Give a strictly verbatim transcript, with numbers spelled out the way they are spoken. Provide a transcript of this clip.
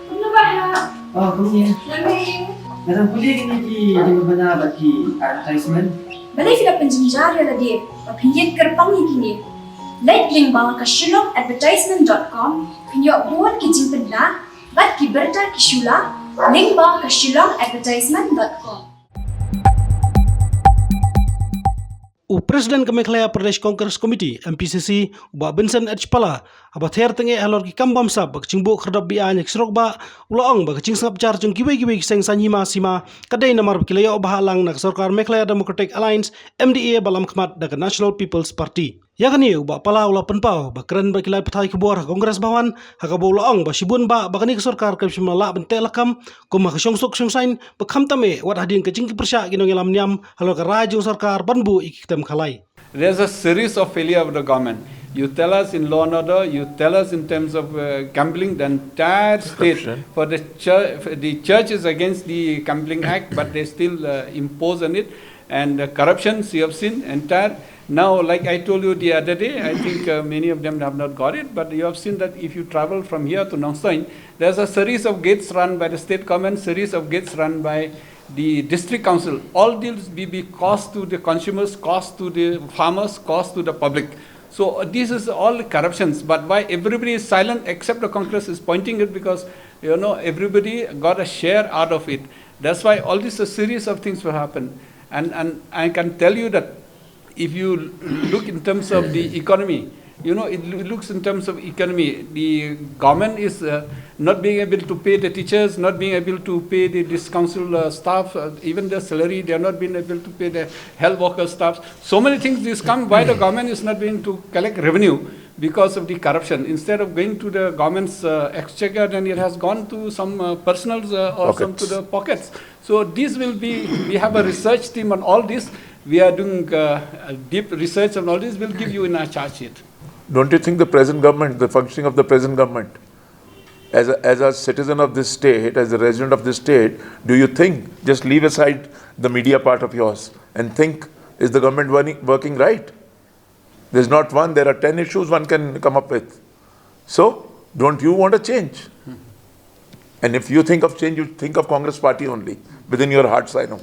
Kumno ba ha? Oh, kumne. Nga dang pule kine ki jingbana bad ki advertisement. Balei phi la pynjynjar ïa lade ba phin ïeng kyrpang ïa kine? Leit lyngba ka shillong advertisement dot com, phin ïoh bun ki jingpynbna bad ki bynta ki shula lyngba ka shillong advertisement dot com. U President ka Meghalaya Pradesh Congress Committee, M P C C, u Bah Vincent H Pala, haba ther tyngeh halor ki kam bamsap bad ka jingbuh khyrdop biang ha ki surok bah, u la ong ba ka jingsngap jar jong kiwei kiwei ki seng saiñ hima sima ka dei namar ba ki la ïoh bha lang na ka sorkar Meghalaya Democratic Alliance, M D A, ba lamkhmat da ka National People's Party. Ïa kane u Bah Pala u la pynpaw ba kren bad ki lad pathai khubor ha Congress Bhawan, ha kaba u la ong ba shibun bah ba kane ka sorkar kam shym la lah ban teh lakam kum ha ka shongsuk shongsaiñ, ba khamtam eh wat hadien ka jingpyrshah ki nongïalam niam halor ka rai jong sorkar ban buh ïa ki ktem khalai. There's a series of failure of the government. You tell us in law and order, you tell us in terms of uh, gambling, the entire state, corruption, for the church, the church is against the Gambling Act, but they still uh, impose on it. And uh, corruptions, you have seen entire. Now, like I told you the other day, I think uh, many of them have not got it, but you have seen that if you travel from here to Nongstoiñ, there's a series of gates run by the state government, series of gates run by the district council. All these will be cost to the consumers, cost to the farmers, cost to the public. So uh, this is all corruptions. But why everybody is silent except the Congress is pointing it? Because you know everybody got a share out of it. That's why all this a series of things will happen. And and I can tell you that if you look in terms of the economy, you know, it loo- looks in terms of economy. The government is uh, not being able to pay the teachers, not being able to pay the this council uh, staff, uh, even the salary. They are not being able to pay the health worker staff. So many things this come. Why the government is not being to collect revenue? Because of the corruption. Instead of going to the government's uh, exchequer, then it has gone to some uh, personals uh, or some to Pockets. The pockets. So this will be, we have a research team on all this. We are doing uh, a deep research on all this. We'll give you in our charge sheet. Don't you think the present government, the functioning of the present government, as a, as a citizen of this state, as a resident of this state, do you think, just leave aside the media part of yours and think, is the government working, working right? There's not one, there are ten issues one can come up with. So, don't you want a change? And if you think of change, you think of Congress party only, within your hearts, I know.